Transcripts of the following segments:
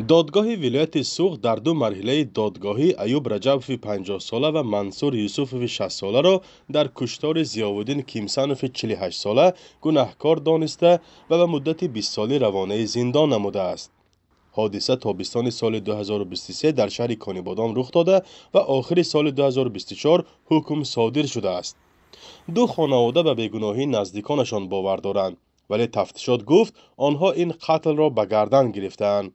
Додгоҳи вилояти Суғд дар ду марҳилаи додгоҳӣ Аюб Раҷабови 50-сола ва Мансур Юсуфови 60-соларо дар куштори Зиёвуддин Кимсанови 48-сола гунаҳкор дониста ва ба муддати 20-солӣ равонаи зиндон намудааст. Ҳодиса тобистони соли 2023 дар шаҳри Конибодом рух дода ва охири соли 2024 ҳукм содир шудааст. Ду хонавода ба бегуноҳии наздиконашон бовар доранд, вале тафтишот гуфт, онҳо ин қатлро ба гардан гирифтаанд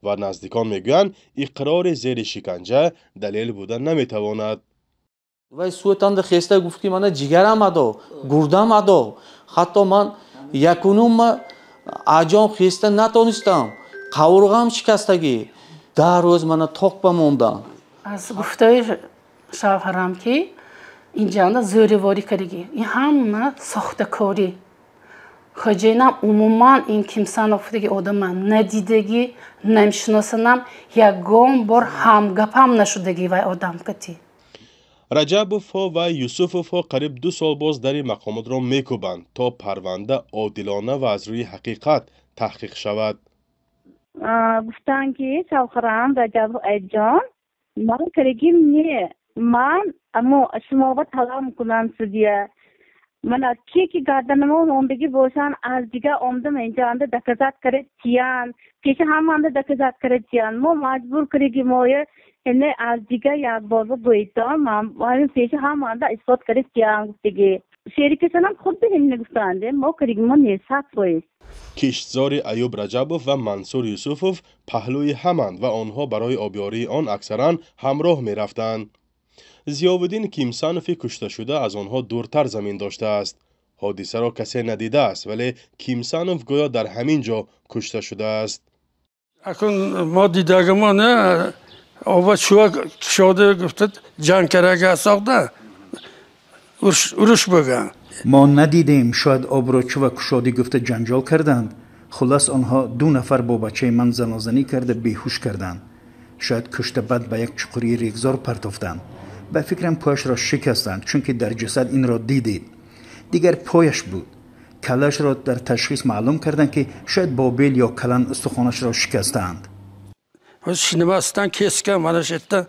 ва наздикон мегӯянд, иқрори зери шиканҷа далел буда наметавонад. Вай суэтанда хеста гуфт, ки мана ҷигарам адо, гурдам адо, ҳатто ман якунумма аҷом хеста натонистам, қавурғам шикастагӣ, 10 рӯз мана тоқба мондам. Аз гуфтаи шавҳарам, ки инҷанда зӯриворӣ кардагӣ, ин ҳама сохтакорӣ. Хоҷаинам умуман ин Кимсанов гуфтаги одама надидагӣ, намешиносанам, ягон бор ҳамгапам нашудагӣ вай одам кати. Раҷабовҳо ва Юсуфовҳо қариб 2 сол боз дари мақомотро мекӯбанд, то парванда одилона ва аз рӯи ҳақиқат таҳқиқ шавад. Гуфтанд, ки шавҳарам Раҷабов Айҷон ман карагим не, ман амо шумоба талаб мекунам, судья, мана ке ки гарданамо мондагӣ бошанд, аз дига омдам инҷаанда доказать кара тиян, пеши ҳамаанда доказать кара тиян. Мо маҷбур караги моя эне аз дига як борба гӯйтон, ман пеши ҳамаанда исбот кара тиян гуфтагӣ. Шерикашонам худди ҳамина гуфтанд, мо караги мо не, 100%. Киштзори Аюб Раҷабов ва Мансур Юсуфов паҳлӯи ҳаманд ва онҳо барои обёрии он аксаран ҳамроҳ мерафтанд. Зиёвуддин Кимсанови кушташуда аз онҳо дуртар замин доштааст. Ҳодисаро касе надидааст, вале Кимсанов гӯё дар ҳамин ҷо кушта шудааст. Акун мо дидагимо не, оба чува кушода гуфта, ҷанг карага сохта, уруш bo'lgan. Мо надидем, шояд обро чува кушодӣ гуфта ҷанҷол карданд. Хулас, онҳо ду нафар бо бачаи ман занозанӣ карда, беҳуш карданд, шояд кушта, баъд ба як чуқурии регзор партофтанд. Ба фикрам, пояшро шикастанд, чунки дар ҷасад инро дидед, дигар пояш буд. Каллаашро дар ташхис маълум карданд, ки шояд бо бел ё калан устухонашро шикастаанд. Shinavasidan kesgan, mana shu yerdan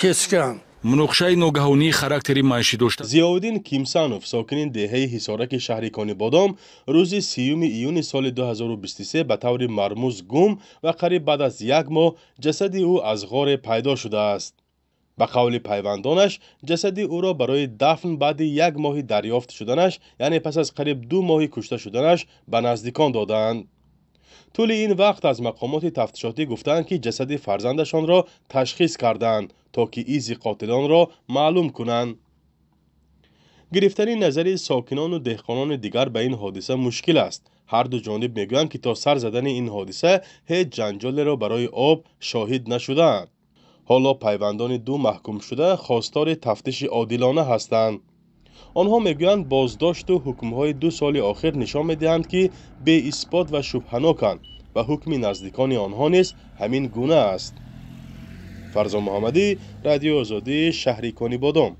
kesgan. Муноқишаи ногаҳонии характери маишӣ дошта Зиёвуддин Кимсанов, сокини деҳаи Ҳисораки шаҳри Конибодом, рӯзи 30 июни соли 2023 ба таври мармуз гум ва қариб баъд аз як моҳ ҷасади ӯ аз ғоре пайдо шудааст. Ба қавли пайвандонаш, ҷасади ӯро барои дафн баъди як моҳи дарёфт шуданаш, яъне пас аз қариб 2 моҳи кушта шуданаш, ба наздикон додаанд. Тӯли ин вақт аз мақомоти тафтишотӣ гуфтаанд, ки ҷасади фарзандашонро ташхис кардаанд, то ки изи қотилонро маълум кунанд. Гирифтани назари сокинону деҳқонони дигар ба ин ҳодиса мушкил аст. Ҳарду ҷониб мегӯянд, ки то сар задани ин ҳодиса ҳеҷ ҷанҷолеро барои об шоҳид нашудаанд. Ҳоло пайвандони ду маҳкумшуда хостори тафтиши одилона ҳастанд. Онҳо мегӯянд, боздошту ҳукмҳои 2 соли охир нишон медиҳанд, ки беисбот ва шубҳаноканд ва ҳукми наздикони онҳо низ ҳамин гуна аст. Фарзон Муҳаммадӣ, Радиои Озодӣ, шаҳри Конибодом.